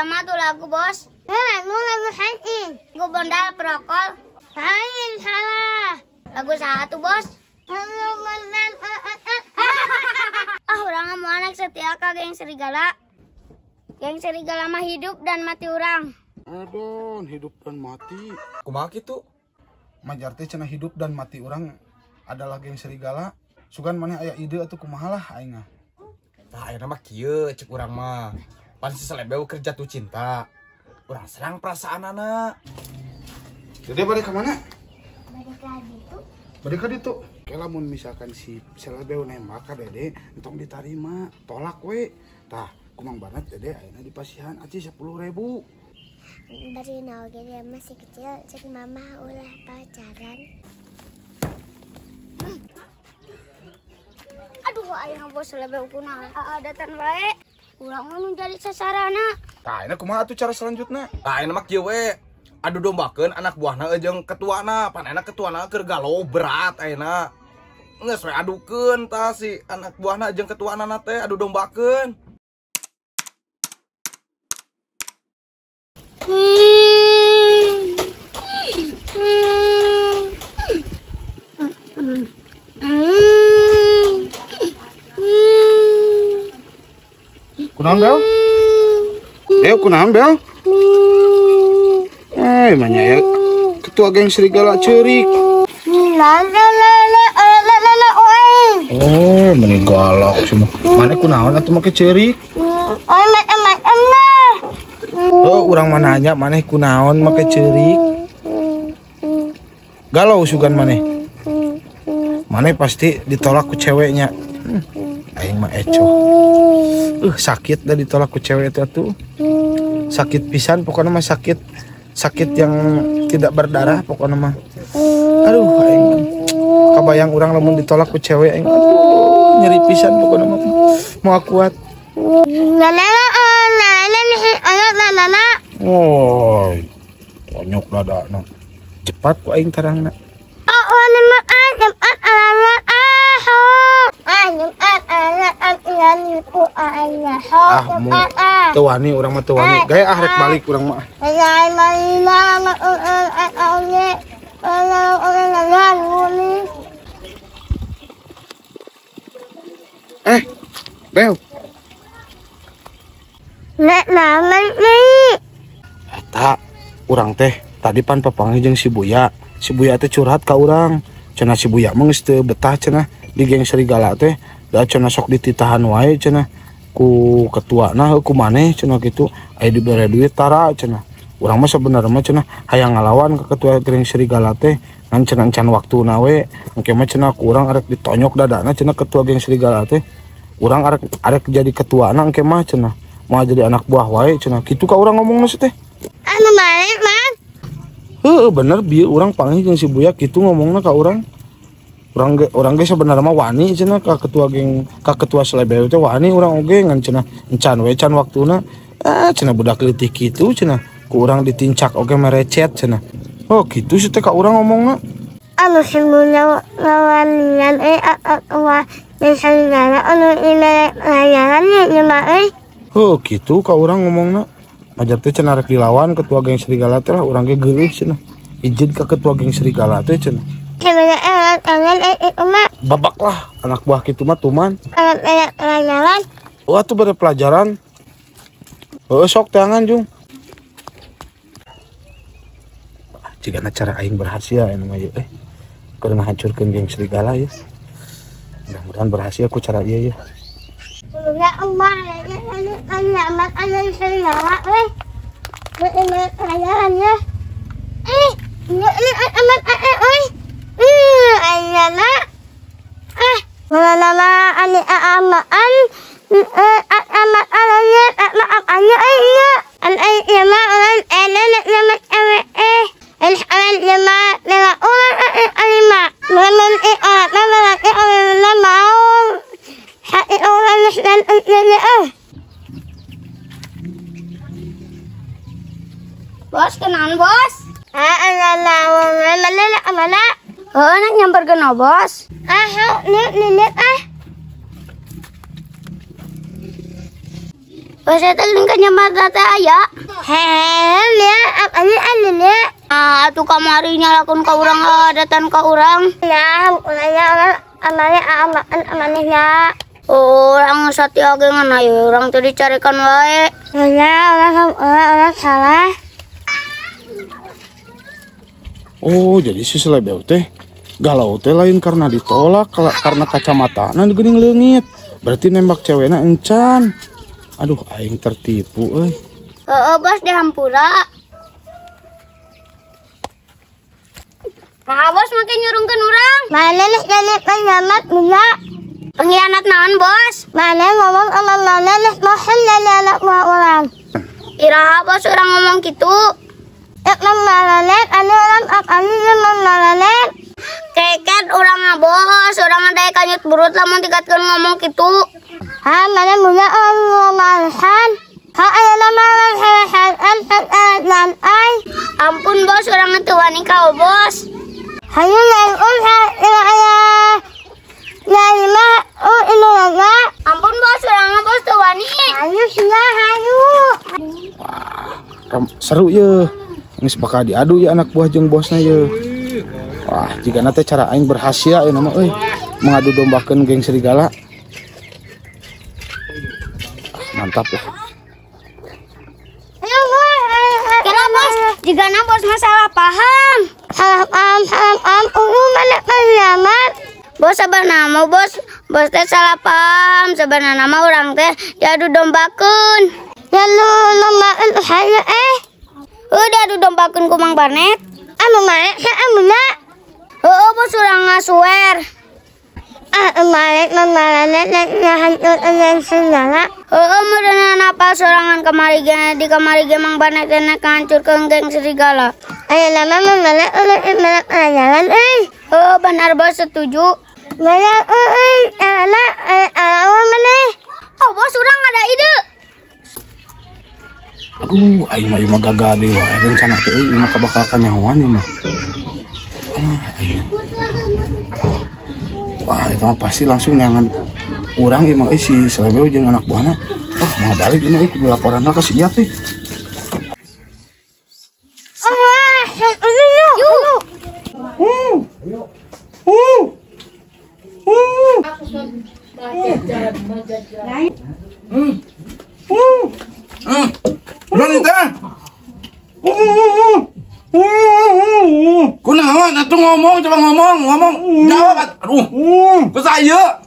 Eta mah tuh lagu bos. Lagu lagu hain. Lagu bondal prokol. Hain salah. Lagu satu bos. Ah urang mau anak setia ka geng serigala. Geng serigala mah hidup dan mati urang. Aduh, hidup dan mati. Kumaha kitu? Majar teh cenah hidup dan mati urang adalah geng serigala. Sugan maneh aya ide atuh kumaha lah aing mah. Tah ayeuna mah kieu cek urang mah. Pan si Selebeu keur jatuh cinta. Urang serang perasaanana. Dede balik ka mana? Balik ka ditu. Balik ka ditu. Ke lamun misalkan si Selebeu nembak ka Dede, entong ditarima, tolak we. Tah, kumang banget Dede ayeuna dipasihan aci 10.000. Dari nol dia masih kecil, cek mama ulah pacaran. Aduh, aing bos Selebeu kunaon adatan wae. Urang mah nu jadi sasarana. Tah, ayeuna kumaha atuh cara selanjutna? Tah, ayeuna mah kieu we. Adu dombakeun anak buahna jeung ketuana. Pan ayeuna ketuana keur galau berat ayeuna. Geus we adukeun tah si anak buahna jeung ketuana na teh adu dombakeun. Kunaon Bel? Kunaon Bel? Manya ya ketua geng serigala ceurik. Oh, meni galak semua. Mana kunaon atuh make ceurik? Oh, urang mah nanya maneh kunaon make ceurik? Galau sugan maneh. Maneh pasti ditolak ku ceweknya. Aing mah ecoh. Sakit dah ditolak ku cewek itu atuh. Sakit pisan pokoknya mah sakit. Sakit yang tidak berdarah pokoknya mah. Aduh, aing kabayang urang lamun ditolak ku cewek aing. Aduh, nyeri pisan pokoknya mah. Mau kuat. Woi, tonyok dadana. Cepat ku aing tarangna. Ah, mu teu wani urang mah teu wani. Gaya ah rek balik urang mah. Bel. Eta urang teh tadi pan papanggih jeung si Buya. Si Buya teh curhat ka urang. Cenah si Buya mah geus teu betah cenah di geng serigala teh. Da cenah sok dititahan wae cenah ku ketuana ku maneh cenah kitu. Aya dibere duit tara cenah. Urang mah sebenarnya mah cenah hayang ngalawan ka ketua geng serigala teh. Ngan cenah encan waktuna we. Engke mah cenah ku urang arek ditonyok dadana cenah ketua geng serigala teh. Urang arek jadi ketuana engke mah cenah. Mau jadi anak buah wae cenah. Kitu ka urang ngomongna sih teh. Anu balik, Mang. Heeh, bener bieu urang panggih jeung si Buya kitu ngomongna ka urang. Urang ge sebenarnya mah wani cenah ka ketua geng ka ketua Selebeu teh wani urang oge ngan cenah encan we can waktuna. Ah cenah budak leutik kitu cenah ku urang ditincak oge merecet cenah. Oh kitu sih teh ka urang ngomongna. Anu singuna lawanian wa misalnya anu ina layaran nya mah. Oh kitu ka urang ngomongna. Majar teh cenah rek dilawan ketua geng serigala teh lah urang ge geuleuh cenah. Izin ka ketua geng serigala teh cenah. Babak lah anak buah kitu mah tuman. Wah tuh bere pelajaran. Heeh sok teangan jung. Jigana cara aing berhasil anu mah ieu keur ngahancurkeun geng serigala ya. Mudah-mudahan berhasil ku cara ieu ya. Bos kenan bos. Oh, anak nyamper kena bos. Bos eta geuning kacamata teh aya. Hehehe ya, anu anu ya. Ah, atuh kamari nyalakeun ka urang adatan ka urang. Ya, urang amane amane ya. Orang satya ge ngan ayo urang teh dicarikan wae. Ya, orang salah. Oh, jadi si Selebeu teh galau teh lain karena ditolak, karena kacamatana geuning leungit. Berarti nembak cewekna encan. Aduh, aing tertipu euy. Heeh, bos dihampura. Nah, bos makin nyurungkeun urang. Mana nih pengkhianat mula? Pengkhianat naon, bos? Mana ngomong sama mana nih mohon anak buah orang. Iraha bos urang ngomong gitu. Keket urang bos, urang ada kanyut burut lamun tingkatkeun ngomong gitu. Ha, mana mula ngomong. Ampun bos, urang teu wani ka bos. Ampun bos, urang bos teu wani. Wah, seru ye. Geus bakal diadu ya anak buah jeung bosna ye. Wah, jigana teh cara aing berhasil ya nama euy, mengadu dombakeun geng serigala. Mantap ya. Kira bos, jigana bos mah salah paham. Salah paham, mana pengkhianat. Bos sabarna mah bos, bos teh salah paham, sabarna mah urang teh diadu dombakeun. Ya lu lombakeun hayu eh. Udah adu dombakeun ku Mang Barnet. Anu maek sa amuna. Heueuh bos urang ngasuer. Ah maek mamalane hancur segala. Heueuh meureunna napal sorangan kamari ge di kamari ge Mang Barnet teh ngahancurkeun geng serigala. Ayeuna mah mamalane ulun melek jalan euy. Heueuh benar bos setuju. Melek euy ala ala maneh. Oh bos urang ada ide. Aduh, aing mah ieu mah gagal deui wae rencana teh euy, ieu mah bakal kanyahoan ieu mah. Ah, aing. Wah, itu mah pasti langsung nyangan urang ieu mah si Selebeu jeung anak buahna. Oh, mau balik ieu mah kudu laporanna ka si Iyat teh. Kunaon atuh ngomong, coba ngomong, ngomong, jawab aduh. Ku saya.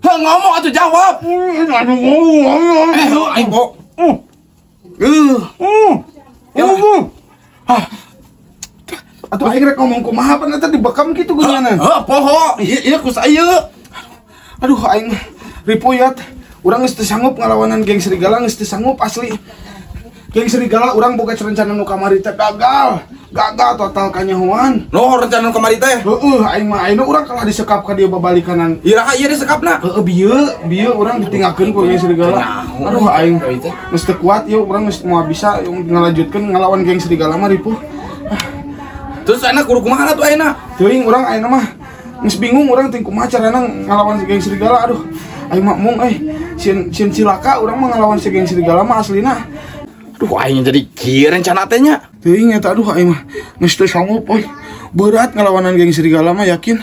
Heh, ngomong atuh jawab. Eh, aing kok. Atuh aing rek ngomong kumaha pan eta dibekam kitu geuningan. Heuh, poho. Ieu ieu ku saya. Aduh, aing ripu yat. Urang geus teu sanggup ngalawanan geng serigala, geus teu sanggup asli. Geng serigala urang boga rencana nu kamari teh gagal. Gagal total kanyahoan. Noh rencana nu kamari teh? Heueuh, aing mah ayeuna urang kalah disekap ka dieu babalikanan. Iraha ieu disekapna? Heueuh bieu, bieu urang ditinggalkeun ku geng serigala. Aduh aing geus teu kuat ieu urang geus moal bisa ngalanjutkeun ngalawan geng serigala mah ripuh. Terus ayeuna kudu kumaha atuh ayeuna? Teuing urang ayeuna mah geus bingung urang teh kumaha carana ngalawan si geng serigala. Aduh, aing mah mung euy, sieun sieun cilaka urang mah ngalawan si geng serigala mah aslina. Aduh, aing jadi kieu rencana teh nya. Teuing eta aduh aing mah geus teu sanggup euy. Berat ngalawanan geng serigala mah yakin.